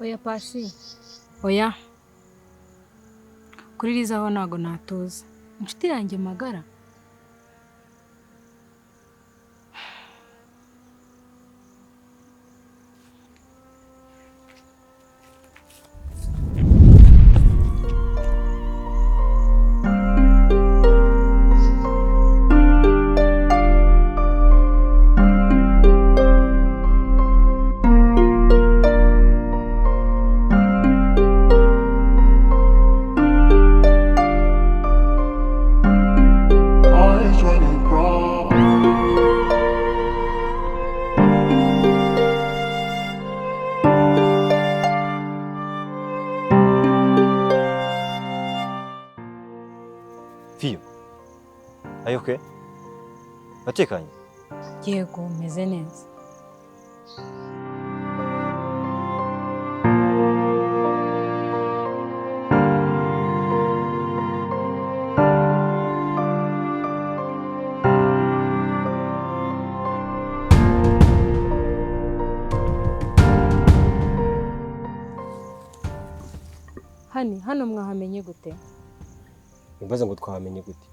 Oya Pasi, oya. Kuri Liza ho ntago natuza. Inshuti yanjye magara. Fiyo, are you okay? Watekanye? Yego, meze neza. Hani, hano mwahamenye gute? Imbaza ngo twahamenye gute?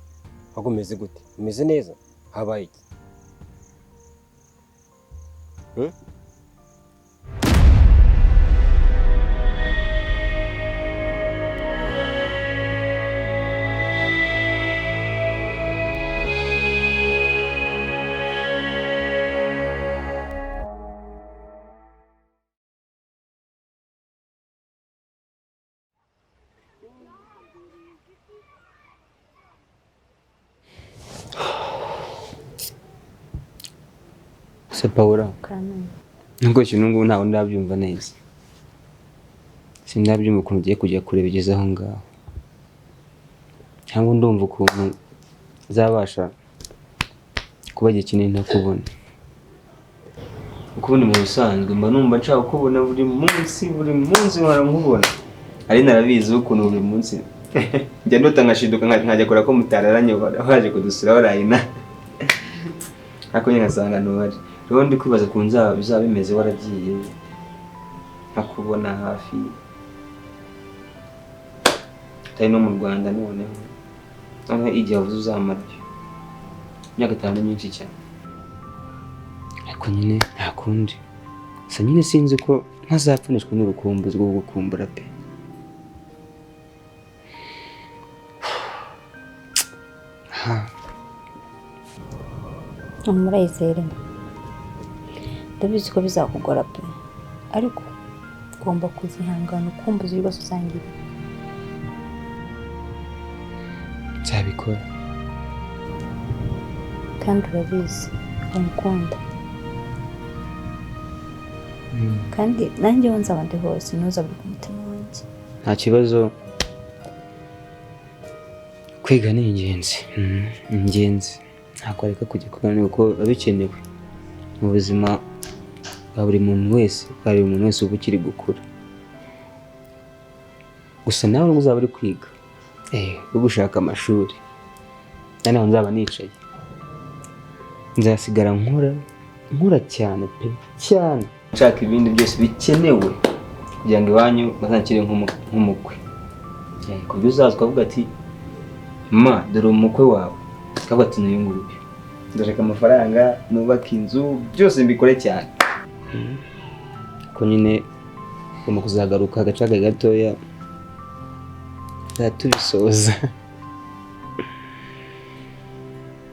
Ahubwo umeze gute? Umeze neza? Habaye iki? Se Paula, nubwo ikintu ngubu ntabwo ndabyumva neza, sindabyumva ukuntu ugiye kujya kure bigeze aho ngaho, cyangwa ndumva ukuntu nzabasha kuba igihe kinini ntakubona. Kuko ubundi mu busanzwe mba numva nshaka kukubona buri munsi, buri munsi nkora nkubona, ari narabizi ukuntu buri munsi njya ndota nkashiduka nkajya kora ko mutararanye waje kudusura warayina, ariko nyine nkasanga ntuhari. Rero ndi kwibaza ukuntu bizaba bimeze waragiye nkakubona hafi, utari no mu Rwanda noneho, noneho igihe wavuze uzamarayo imyaka 5 ni myinshi cyane, ariko nyine nta kundi. Gusa nyine sinzi ko ntazapfunishwa n'urukumbuzi rwo gukumbura pe. Murayizere, ndabizi ko bizakugora pe, ariko ugomba kuzihangana ukumbuzi rwose usangira. Nzabikora. Kandi urabizi umukunda, kandi nanjye aho nzaba ndi hose ntuzabure ku mutima wanjye. Nta kibazo, kwiga ni ingenzi, ingenzi. Ntabwo areka kujya kwiga kuko biba bikenewe mu buzima bwa buri muntu wese, bwa buri muntu wese uba ukiri gukura. Gusa nawe nubwo uzaba uri kwiga, uri gushaka amashuri, noneho nzaba nicaye, nzasigara nkora cyane pe, cyane, nshaka ibindi byose bikenewe kugira ngo iwanyu bazakire nk'umukwe. Ku buryo uzaza ukavuga ati ma dore umukwe wawe, ukavuga ati n'uyu nguyu ndashaka amafaranga nubaka inzu, byose mbikore cyane. Ko nyine ugomba kuzagaruka agacaga gatoya tubisoza,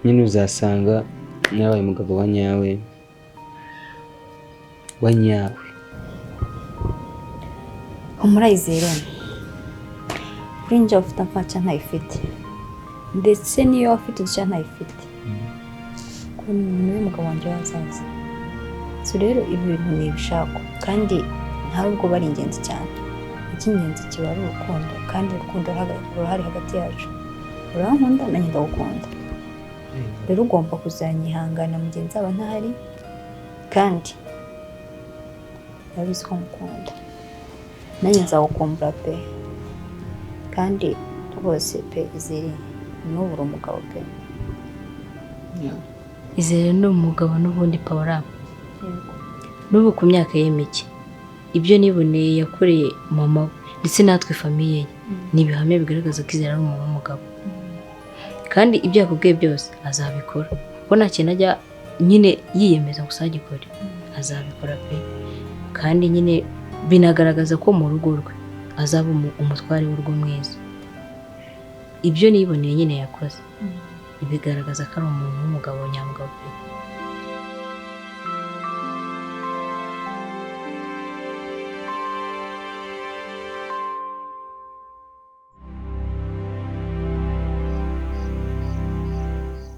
nyine uzasanga nyabaye umugabo wa nyawe, wa nyawe. Umurayizere, kuri njye ufite amfaca ntayifite, ndetse niyo afite udushya ntayifite, kuko niwe mugabo wanjye w'ahazaza. So rero ibi bintu ni ibishakwa kandi nta nubwo bari ingenzi cyane. Icy'ingenzi kiba ari urukundo, kandi urukundo rurahari hagati yacu. Urankunda nanjye ndagukunda, rero ugomba kuzanyihangana mu gihe nzaba ntahari, kandi ndabizi ko ngukunda, nanjye nzagukumbura pe, kandi rwose pe Izere n'ubu uri umugabo pe. Izere ni umugabo n'ubundi Paula. N'ubu ku myaka ye mike Ibyo niboneye yakoreye mama we ndetse natwe famille ye ni ibihamya bigaragaza ko Izere ari umuntu w'umugabo. Kandi ibyo yakubwiye byose azabikora, kuko nta kintu ajya nyine yiyemeza gusa agikore, azabikora pe. Kandi nyine binagaragaza ko mu rugo rwe azaba umutware w'urugo mwiza. Ibyo niboneye nyine yakoze bigaragaza ko ari umuntu w'umugabo nyamugabo pe.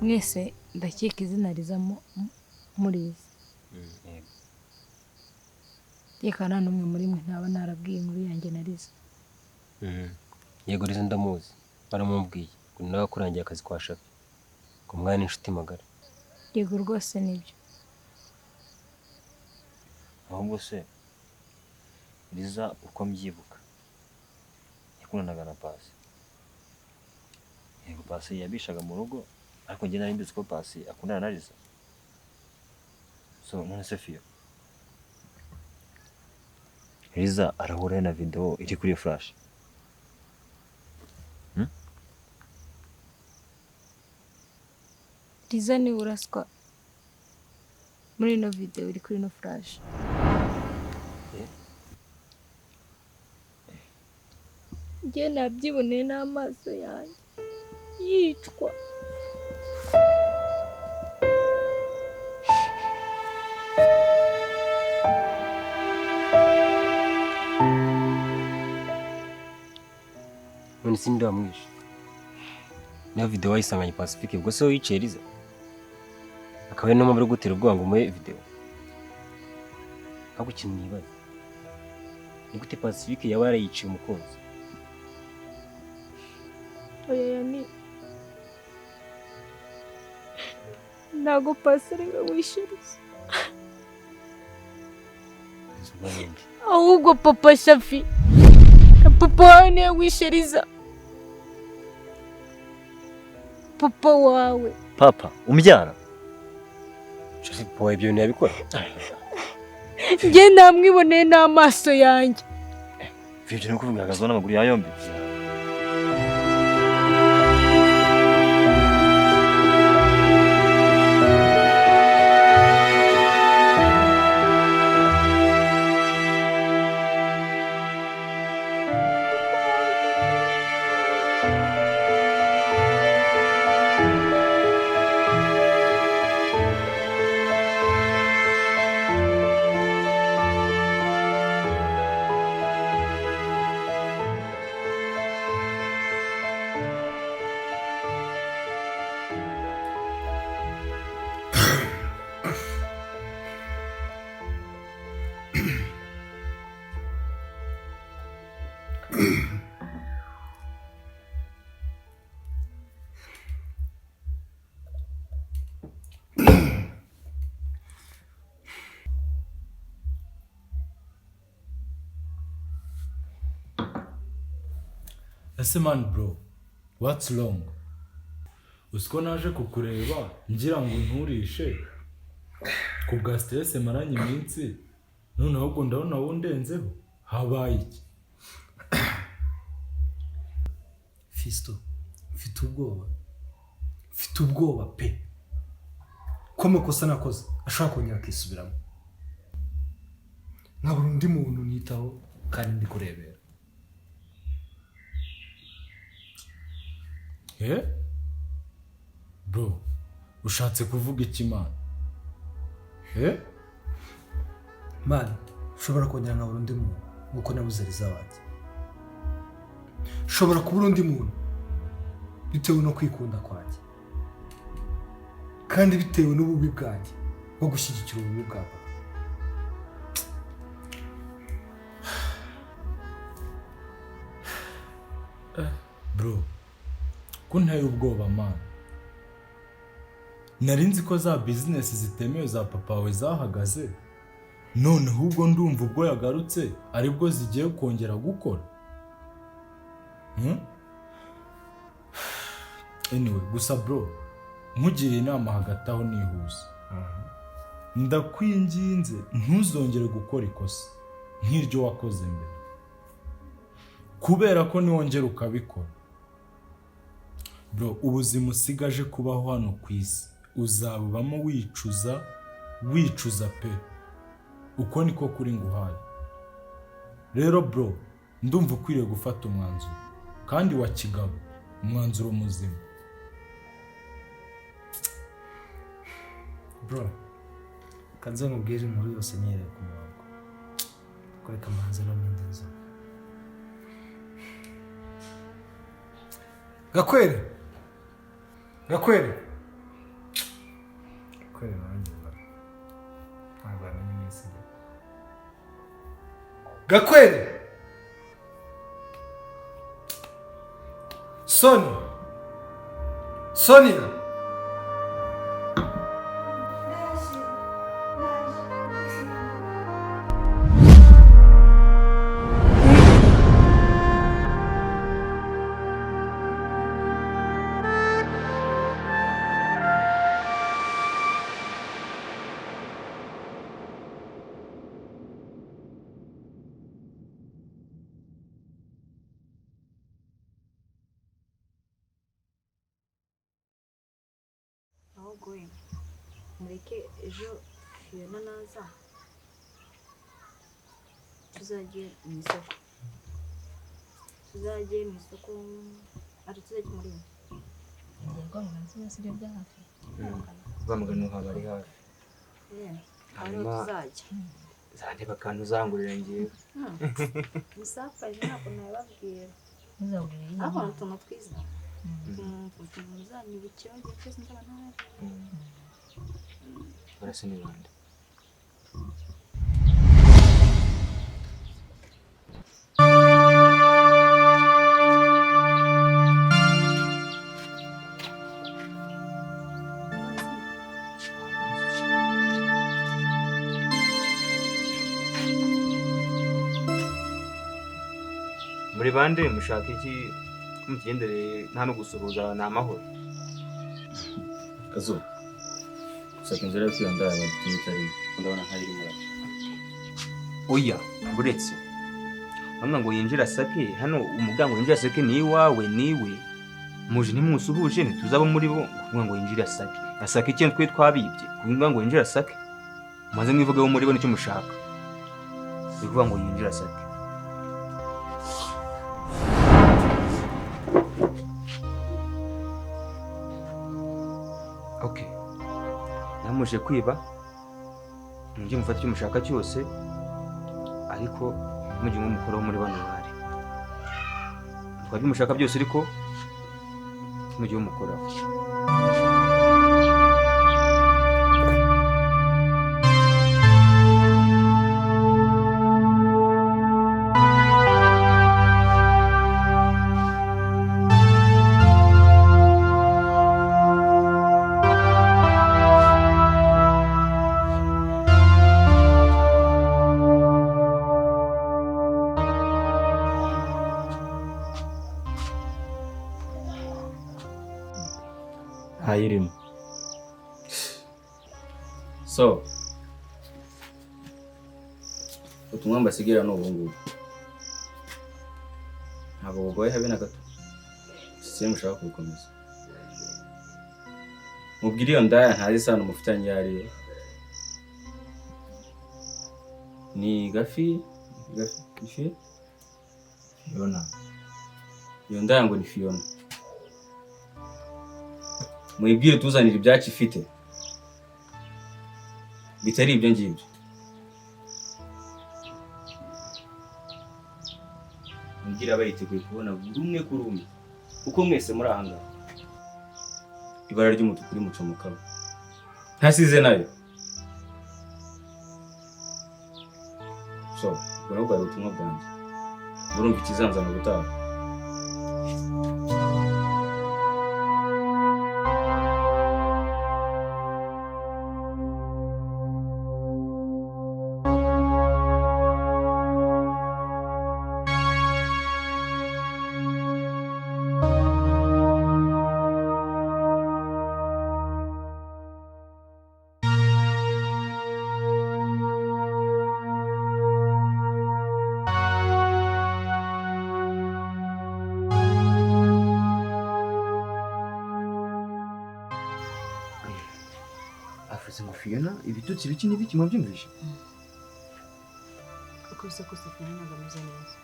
Mwese ndakeka izina riza murizi. Reka nta n'umwe muri mwe ntaba narabwiye inkuru yanjye na Liza. Yego Liza ndamuzi, baramubwiye ngo nawe akurangiye akazi kwa Shafi, ngo mwana inshuti magara. Yego rwose nibyo. Ahubwo se Liza uko mbyibuka yakundanaga na Pasi. Yego Pasi yabishaga mu rugo, ariko njye nari mbizi ko Pasi akundana na Liza. So none se Fiyo, Liza arahura na video iri kuri flash. Liza ni uraswa muri ino video iri kuri ino flash. Njye nabyiboneye n'amaso yanjye yicwa. None se ninde wamwishe? Niba video wayisanganye Pacifique, ubwo se wiciye Liza? Akaba ari no mpamvu uri gutera ubwoba ngo umuhe video. Ahubwo ikintu nibaza, ni gute Pacifique yaba yarayiciye umukunzi? Oya ni ntago Pasi ari we wishe Liza, ahubwo papa Shafi na papa wawe niwe wishe Liza. Papa wawe. Papa umbyara? Shafi papa wawe ibyo bintu yabikora? Njye namwiboneye n'amaso yanjye. Ibyo ni ukuvuga agazwa n'amaguru ya yombi. Ese man bro, what's wrong? Uziko naje kukureba ngira ngo nturishe ku bwa stress maranye iminsi, none ahubwo ndabona wundenzeho, habaye iki? Fisto, mfite ubwoba pe, ko amakosa nakoze ashobora kongera akisubiramo, nkabura undi muntu nitaho kandi ndi kurebera. Bro, ushatse kuvuga iki man? Man, ushobora kongera nkabura undi muntu nkuko nabuze Liza wanjye. Ushobora kubura undi muntu bitewe no kwikunda kwanjye, kandi bitewe n'ububi bwanjye bwo gushyigikira ububi bwa papa. Bro, ko nteye ubwoba man. Nari nzi ko za business zitemewe za papa wawe zahagaze, none ahubwo ndumva ubwo yagarutse aribwo zigiye kongera gukora. Anyway, gusa bro, nkugiriye inama hagati aho nihuse. Ndakwinginze ntuzongere gukora ikosa nk'iryo wakoze mbere, kubera ko niwongera ukabikora bro, ubuzima usigaje kubaho hano ku isi uzabubamo wicuza, wicuza pe. Uko niko kuri nguhaye. Rero bro, ndumva ukwiriye gufata umwanzuro kandi wa kigabo, umwanzuro muzima. Bro, kanze nkubwire inkuru yose nyereye ku murongo, kureka manze no n'indi nzoga. Gakwere, Gakwere, Gakwere nanjye ntabwo yamenye iminsi njye. Gakwere, Sonia, Sonia. Mureke ejo Fiona naza tuzajye mu isoko, tuzajye mu isoko, ari tuzajye muri Rwamagana haba ari hafi. Hanyuma tuzajya zandeba akantu uzangurira ngewe. Musafaje ntabwo nabibabwira, ariko ni utuntu twiza, utuntu muzanyibukiraho igihe cyose nzaba ntahari. Barasa ni bande? Muri bande mushaka iki mukigendere nta no gusuhuza ni amahoro? Kazu, gushaka inzira yo kwiyandara badutumye itari ndabona nk'ayiri muri. Oya, buretse bamwe ngo yinjira sake hano, umuryango yinjira sake ni iwawe niwe muje ntimusuhuje ntituzaba muri bo. Kuvuga ngo yinjira sake asake ikintu twe twabibye, kuvuga ngo yinjira sake maze mwivugeho muri bo nicyo mushaka, kuvuga ngo yinjira sake. Okay, namuje kwiba mujye mufata icyo mushaka cyose, ariko mujye mumukora muri bano bari twabyo mushaka byose, ariko mujye mumukora. Ntayirimo. So ubutumwa mbasigira ni ubu ngubu, ntabwo bugoye habe na gato, sisi mushaka kubikomeza. Mubwire iyo ndaya ntazi isano mufitanye iyo ariyo. Ni Gafi, Gafi, Fiona. Iyo ndaya ngo ni Fiona. Muyibwire tuzanira ibyacu ifite bitari ibyo ngibyo. Mbwira abayiteguye kubona buri umwe kuri umwe, kuko mwese muri aha ngaha ibara ry'umutuku rimucomokaho ntasize nayo. So ubwo nabwo bwari ubutumwa bwanjye, burumva ikizanzana ubutaha. Ngo Fiona ibitutsi biki n'ibiki mwabyumvishe? Uko bisa kose Fiona ntabwo ameze neza.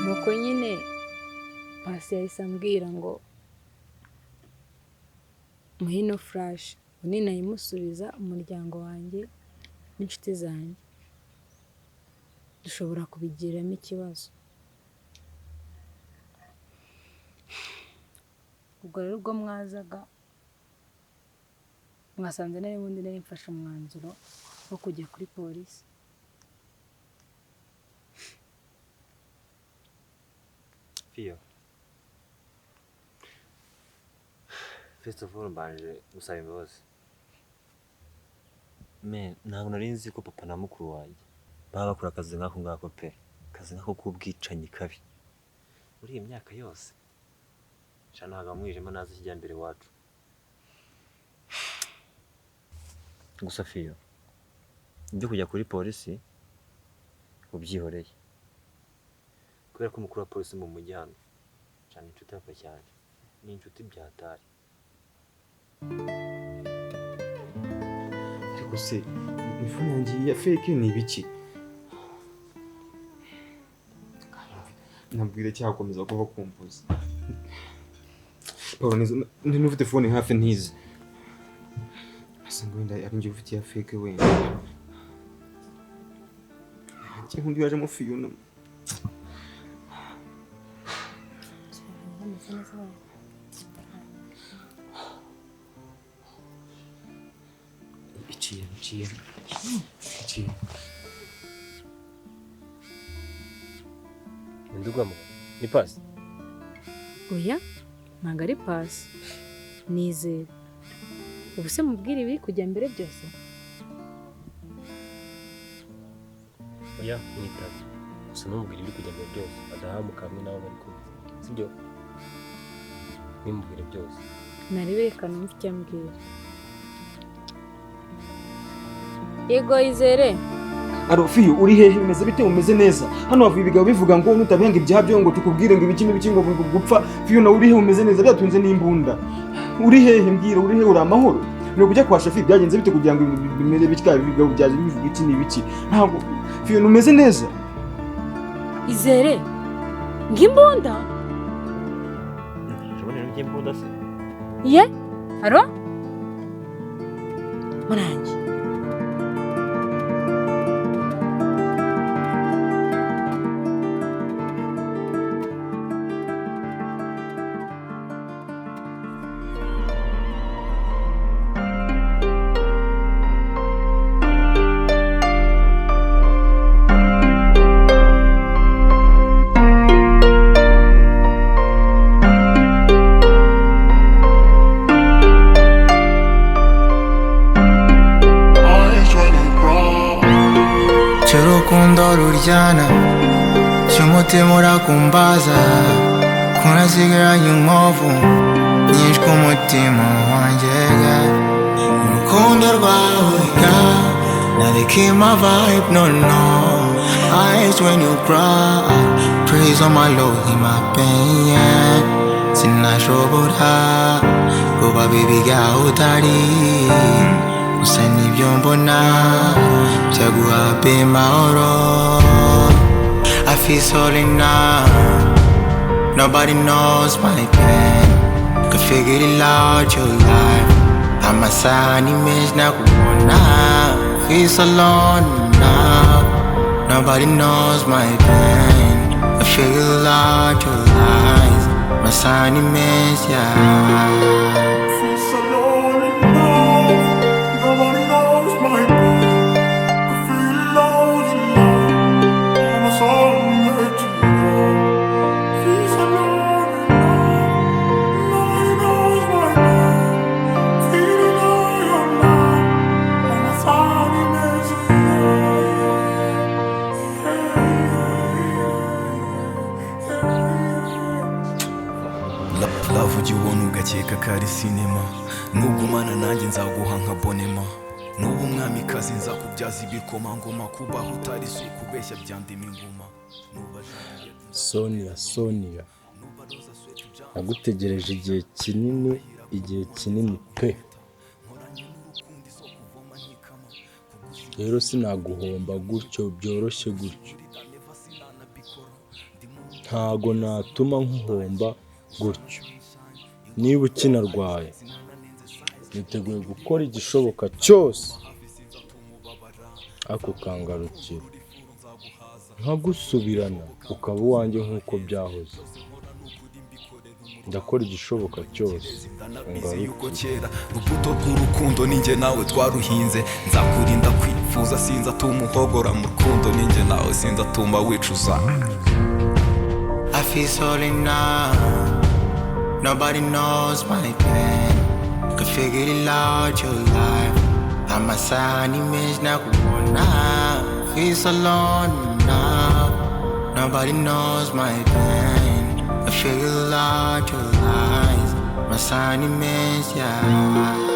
Nuko nyine Pasi yahise ambwira ngo muhe ino flash, ubu ninayimusubiza umuryango wanjye n'inshuti zanjye dushobora kubigiramo ikibazo. Ubwo rero ubwo mwazaga mwasanze nari bundi nari mfashe umwanzuro wo kujya kuri polisi. Fiyo, first of all mbanje gusaba imbabazi. Man, ntabwo nari nzi ko papa na mukuru wanjye baba bakora akazi nk'ako ngako pe, akazi nk'ako k'ubwicanyi kabi. Muri iyi myaka yose sha ntabwo mwijima nazi ikijyambere iwacu. Gusa Fiyo, ibyo kujya kuri polisi ubyihoreye, kubera ko umukuru wa polisi mu mujyi hano cyane inshuti yapfa cyane, ni inshuti byatari. Ariko se ifone yanjye ya fake ni ibiki? Nabwire cyakomeza kuva kumpuza. Paul nizo ufite phone hafi ntize. Asanga wenda ari njye ufite ya fake wenda. Njye nkundi yaje mu Fiona. Iciye, iciye. Iciye. Ndugamo ni Pasi? Oya, ntabwo ari Pasi. Nizere. Ubu se mubwire ibiri kujya mbere byose? Oya, mwitabe. Gusa ntumubwire ibiri kujya mbere byose, adahamuka hamwe n'abo bari kumwe. Sibyo? Nimubwire byose. Narebe reka numve icyo ambwira. Yego Izere. Aro Fiyo, uri hehe? Bimeze bite? Umeze neza? Hano havuye ibigabo bivuga ngo nutabenga ibyaha byo ngo tukubwire ngo ibiki n'ibiki ngo gupfa. Fiyo nawe uri hehe? Umeze neza? Byatunze n'imbunda. Uri hehe? Mbwira, uri hehe? Uri amahoro? Ni kujya kwa Shafi byagenze bite kugira ngo bimere bitya? Ibigabo byaje bivuga iki n'ibiki? Ntabwo Fiyo umeze neza. Izere, ngimbunda? Ushobora rero imbunda se? Ye? Aro? Murangi. Cy'urukundo ruryana, cy'umutima urakumbaza, kunasigaranye inkovu nyinshi ku mutima wanjye. Urukundo rwawe now they kill my vibe, no no. Eyes when you cry, praise on my Lord in my pain, yeah. Sinashobora kuba baby girl utari, gusa nibyo mbona byaguha pe mahoro. I feel so now, nobody knows my pain. Could figure it out your life. Amasaha ni menshi nakubona. Feel so alone now, nobody knows my pain. I feel out your lies. Amasaha ni menshi, yeah. Feel so lonely now, nobody knows my pain. I feel lonely now, amasaha ni menshi, yeah. Feel so lonely now, nobody knows my pain. Ujya ubona ugakeka ko ari sinema. Nugumana nanjye nzaguha nka bonema. Nuba umwamikazi nzakubyaza ibikomangoma. Kubaho utari si ukubeshya byandima inguma. Sonia, Sonia, nagutegereje igihe kinini, igihe kinini pe. Rero sinaguhomba gutyo byoroshye gutyo. Ntago natuma nkuhomba gutyo. Niba ukinarwaye, niteguye gukora igishoboka cyose ako kangarukira, nkagusubirana ukaba uwanjye nk'uko byahoze. Ndakora igishoboka cyose yuko kera rubuto rw'urukundo ninjye nawe twaruhinze. Nzakurinda kwifuza, sinzatuma uhogora mu rukundo ninjye nawe, sinzatuma wicuza. I feel so now, nobody knows my pain. Could figure it out your life. I'm a sign image now. Feel so alone now, nobody knows my pain. I figure out your lies. My sign image, yeah.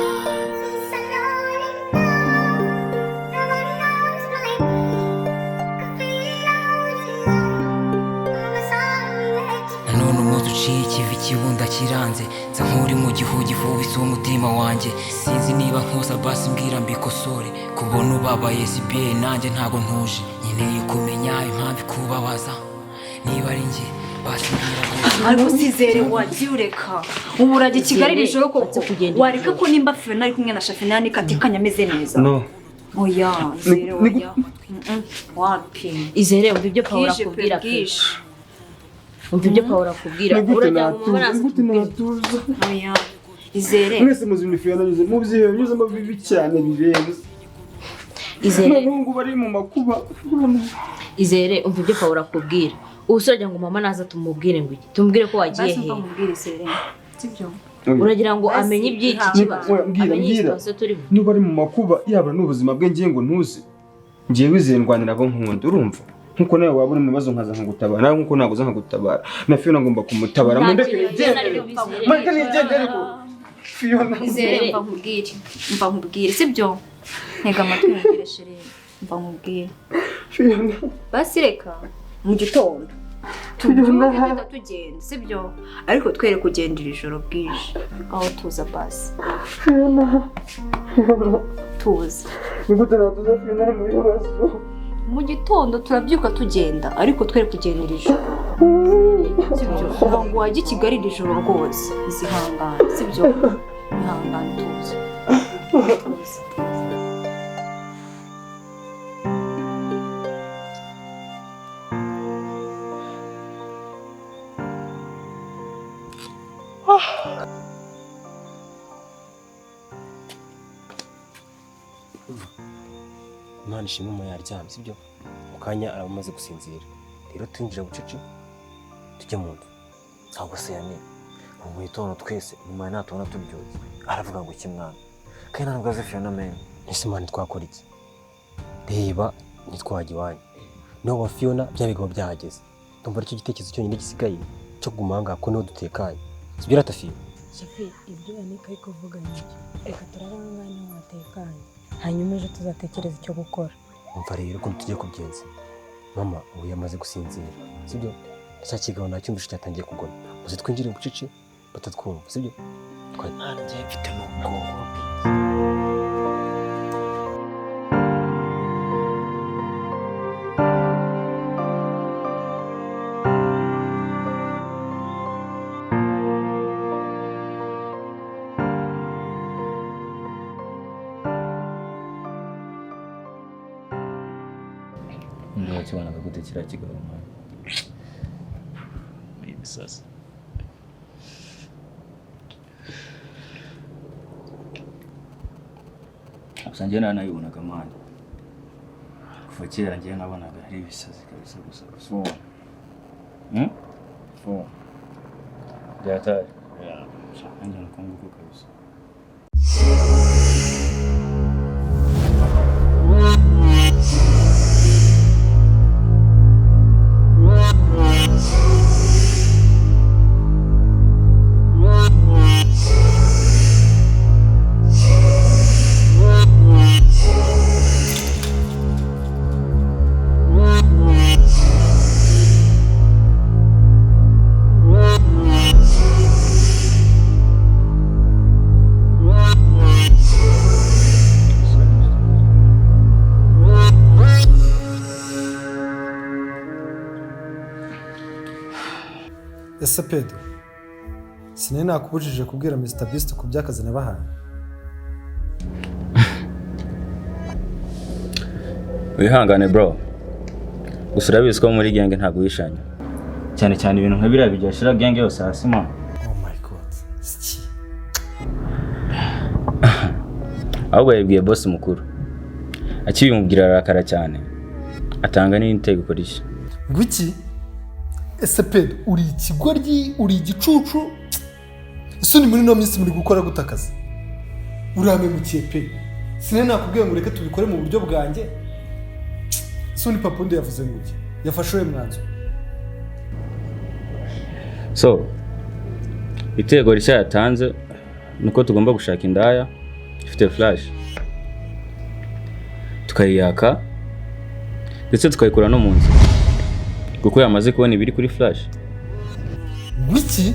Nanone umunsi uciye ikivi kibunda kiranze, nsa nk'uri mu gihu gifubise umutima wanjye. Sinzi niba nkosa basi mbwira mbikosore. Kubona ubabaye si bien nanjye ntago ntuje. Nkeneye kumenya impamvu ikubabaza. Niba ari njye basi mbwira rwose. Ariko sizere wagiye ureka ubu urajya i Kigali iri joro koko? Wareka ko nimba Fiona ari kumwe na Shafina nikatikanya ameze neza? No. Oya Izere, oya. Wapi Izere, umva ibyo Paul Bwije pe, akubwira pe. bwije. Umva ibyo Paul akubwira. Nigute Urajya mu natuza, mabara. nigute natuza? Oya Izere, Mwese muzi ibintu Fiona anyuze mu byihe binyuzemo bibi cyane birenze. Izere, Noneho ngubu ari mu makuba. Izere, umva ibyo Paul akubwira. Ubu se uragira ngo mama naza tumubwire ngo iki? Tumubwire ko wagiye basi hehe? mva nkubwire Izere, sibyo? Uragira ngo Basi, amenye iby'iki ihangane. kibazo? Oya, mbwira, Amenye iyi mbwira. situation turimo? Nuba ari mu makuba yaba n'ubuzima bwe ngiye ngo ntuzi. Ngiye wizeye ndwanira abo nkunda, urumva? Nkuko nawe waba uri mu bibazo nkaza nkagutabara, nawe nkuko naguza nkagutabara. Na Fiona ngomba kumutabara. Nta Mundeke kintu nigendere. Fiona ari Mundeke nigendere ko. Fiona. Izere, mva nkubwire, mva nkubwire, sibyo? Ntega amatwi nkubwire chérie, mva nkubwire. Fiona. Basi reka mu gitondo tubyuke duhita tugenda, sibyo? Ariko twere kugenda iri joro bwije. Aho tuza basi. Fiona. Fiona. Tuza. Nigute natuza Fiona ari mu bibazo? Mu gitondo turabyuka tugenda, ariko twere kugenda iri joro. Sibyo? Ntabwo wajya i Kigali iri joro rwose. Izihangane, sibyo? Ihangane tuza. Tuza. Imana ishimwe umuntu yaryamye, sibyo? Mu kanya araba amaze gusinzira. Rero twinjira bucece tujye mu nzu. Ahubwo se yani ubu mu gitondo twese nyuma natubona tubyutse aravuga ngo iki mwana? Kandi nta nubwo azi Fiona men. Ese mwana twakora iki? Reba ntitwajya iwanyu. Niho wa Fiona bya bigabo byahageze. Ndumva aricyo gitekerezo cyonyine gisigaye cyo kuguma aha ngaha ko niho dutekanye. Sibyo rata Fiona? Shafi, ibyo Anika ari kuvuga nibyo. Reka turare aha ngaha niho hatekanye, hanyuma ejo tuzatekereza icyo gukora. Umva rero ukuntu tugiye kubigenza. Mama ubu yamaze gusinzira, sibyo? Cya kigabo nacyumvise cyatangiye kugona. Muze twinjire bucece batatwumva, sibyo? Mwana njye mfite n'ubwoba. Undi wakibonaga gute kiriya kigabo mwana? Ni ibisazi. Gusa njye nanayibonaga mwana. Kuva kera njye nabonaga ari ibisazi kabisa gusa gusa. Fu. Byatari. Yeah. Nanjye nuko nguko kabisa. Mm-hmm. Ese Pedro, sinari nakubujije kubwira Mr Beast ku by'akazi nabahaye? Wihangane bro, gusa urabizi ko muri genge ntabwo wishanya, cyane cyane ibintu nka biriya byashira genge yose hasi man. Oh my God, siki. Ahubwo yabibwiye boss mukuru, akibimubwira ararakara cyane, atanga n'irindi tegeko rishya. Ngwiki? Ese Pedro, uri ikigoryi, uri igicucu? Ese ni muri ino minsi muri gukora gute akazi? Urampemukiye pe. Sinari nakubwiye ngo ureke tubikore mu buryo bwanjye. Ese undi papa undi yavuze ngo iki? Yafashe uwo mwanzuro. So itegeko rishya yatanze ni uko tugomba gushaka indaya ifite flash, tukayiyaka ndetse tukayikura no mu nzu, kuko yamaze kubona ibiri kuri flash. Ngwiki?